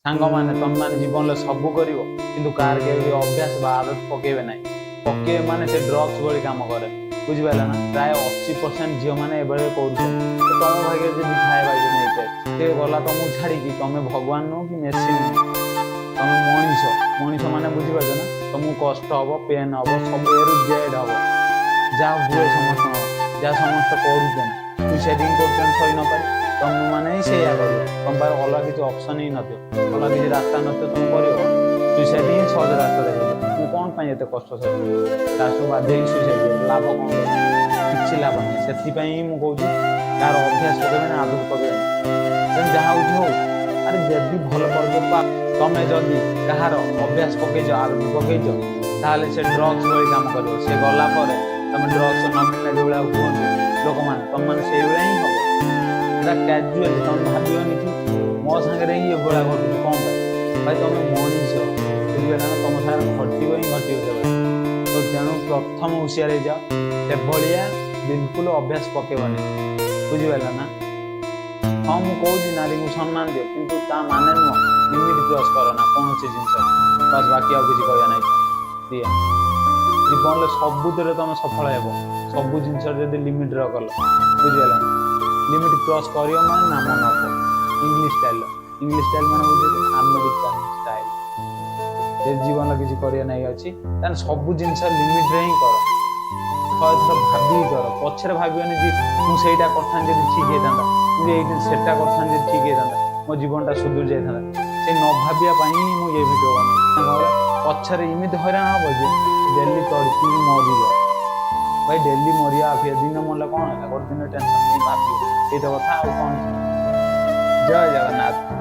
ସାଙ୍ଗମାନେ, ତମେମାନେ ଜୀବନରେ ସବୁ କରିବ, କିନ୍ତୁ କାହାର କେବେ ବି ଅଭ୍ୟାସ ବା ଆଦତ ପକେଇବେ ନାହିଁ। ପକେଇବେ ମାନେ ସେ ଡ୍ରଗ୍ସ ଭଳି କାମ କରେ, ବୁଝିପାରିଲ ନା? ପ୍ରାୟ 80% ଝିଅମାନେ ଏଭଳି କରୁଛନ୍ତି। ତ ତମ ଭାଗ୍ୟରେ ଯଦି ଥାଏ ଭାଇ, ନେଇଥାଏ। ସେ ଗଲା ତମକୁ ଛାଡ଼ିକି। ତମେ ଭଗବାନ ନୁହଁ କି ମେସିନ୍ ନୁହଁ, ତମେ ମଣିଷ। ମଣିଷ ମାନେ ବୁଝିପାରୁଛ ନା? ତମକୁ କଷ୍ଟ ହବ, ପେନ୍ ହବ, ସବୁ ଏରୁ ଜେଡ୍ ହବ, ଯାହା ହୁଏ ସମସ୍ତଙ୍କର, ଯାହା ସମସ୍ତେ କରୁଛନ୍ତି। ସୁଇସାଇଡ୍ ହିଁ କରୁଛନ୍ତି ସହି ନପାରି। ତମେ ମାନେ ହିଁ ସେଇଆ କରିବ। ତମ ପାଖରେ ଅଲଗା କିଛି ଅପସନ୍ ହିଁ ନଥିବ, ଅଲଗା କିଛି ରାସ୍ତା ନଥିବ। ତମେ କରିବ ସୁଇସାଇଡ୍ ହିଁ ସହଜ ରାସ୍ତା ଦେଖେଇବ। ମୁଁ କ'ଣ ପାଇଁ ଏତେ କଷ୍ଟ ସହିବି? ଲାଷ୍ଟକୁ ବାଧ୍ୟ ହେଇକି ସୁଇସାଇଡ୍ କରିବି। ଲାଭ କ'ଣ? କିଛି ଲାଭ ନାହିଁ। ସେଥିପାଇଁ ହିଁ ମୁଁ କହୁଛି, କାହାର ଅଭ୍ୟାସ ପକେଇବେନି, ଆଦତ ପକେଇବେନି। ତେଣୁ ଯାହା ହଉଛି ହଉ। ଆରେ, ଯଦି ଭଲ ପାଉଛ ପା, ତମେ ଯଦି କାହାର ଅଭ୍ୟାସ ପକେଇଛ, ଆଦତ ପକେଇଛ, ତାହେଲେ ସେ ଡ୍ରଗ୍ସ ଭଳି କାମ କରିବ। ସେ ଗଲା ପରେ ତମେ ଡ୍ରଗ୍ସ ନ ମିଳିଲେ ଯୋଉଭଳିଆ ହୁଅନ୍ତି ଲୋକମାନେ, ତମମାନେ ସେଇଭଳିଆ ହିଁ ହବ। ଏଟା କ୍ୟାଜୁଆଲି ତମେ ଭାବିବନି କି ମୋ ସାଙ୍ଗରେ ହିଁ ଏଭଳିଆ ଘଟୁଛି କ'ଣ ପାଇଁ। ଭାଇ, ତମେ ମଣିଷ, ବୁଝିପାରିଲ ନା? ତମ ସାଙ୍ଗରେ ଘଟିବ ହିଁ ଘଟିବ ସେଭଳିଆ। ତ ତେଣୁ ପ୍ରଥମ ହୁସିଆର ହେଇଯାଅ, ସେଭଳିଆ ବିଲକୁଲ ଅଭ୍ୟାସ ପକେଇବନି, ବୁଝିପାରିଲ ନା? ହଁ, ମୁଁ କହୁଛି ନାରୀଙ୍କୁ ସମ୍ମାନ ଦିଅ, କିନ୍ତୁ ତା ମାନେ ନୁହଁ ଲିମିଟ୍ କ୍ରସ୍ କର ନା କୌଣସି ଜିନିଷ। ବାସ୍, ବାକି ଆଉ କିଛି କହିବା ନାହିଁ। ଦିଅ, ଜୀବନରେ ସବୁଥିରେ ତମେ ସଫଳ ହେବ, ସବୁ ଜିନିଷରେ ଯଦି ଲିମିଟ୍ ର କଲ, ବୁଝିପାରିଲ ନା? ଲିମିଟ୍ କ୍ରସ୍ କରିବ ମାନେ ନାମ ନବ ଇଂଲିଶ ଷ୍ଟାଇଲ। ଇଂଲିଶ ଷ୍ଟାଇଲ ମାନେ ବୁଝିଲେ? American style. ଯଦି ଜୀବନରେ କିଛି କରିବା ନାଇଁ ଅଛି, ତାହେଲେ ସବୁ ଜିନିଷ ଲିମିଟରେ ହିଁ କର। ଶହେ ଥର ଭାବିକି କର। ପଛରେ ଭାବିବନି ଯେ ମୁଁ ସେଇଟା କରିଥାନ୍ତି ଯଦି ଠିକ୍ ହେଇଥାନ୍ତା, ମୁଁ ଏଇଠି ସେଟା କରିଥାନ୍ତି ଯଦି ଠିକ୍ ହେଇଥାନ୍ତା, ମୋ ଜୀବନଟା ସୁଧୁରି ଯାଇଥାନ୍ତା। ସେ ନ ଭାବିବା ପାଇଁ ହିଁ ମୁଁ ଏ ଭିଡ଼ିଓ ବନାଉଛି। ପଛରେ ଏମିତି ହଇରାଣ ହବ ଯେ ଡେଲି ତଡପିକି ମରିବ। ଭାଇ, ଡେଲି ମରିବା ଅପେକ୍ଷା ଦିନ ମରିଲେ କ'ଣ ହେଲା? ଗୋଟେ ଦିନ ଟେନସନ୍ ନେଇ ଭାବିବ। ଏଇତ କଥା, ଆଉ କ'ଣ? ଜୟ ଜଗନ୍ନାଥ।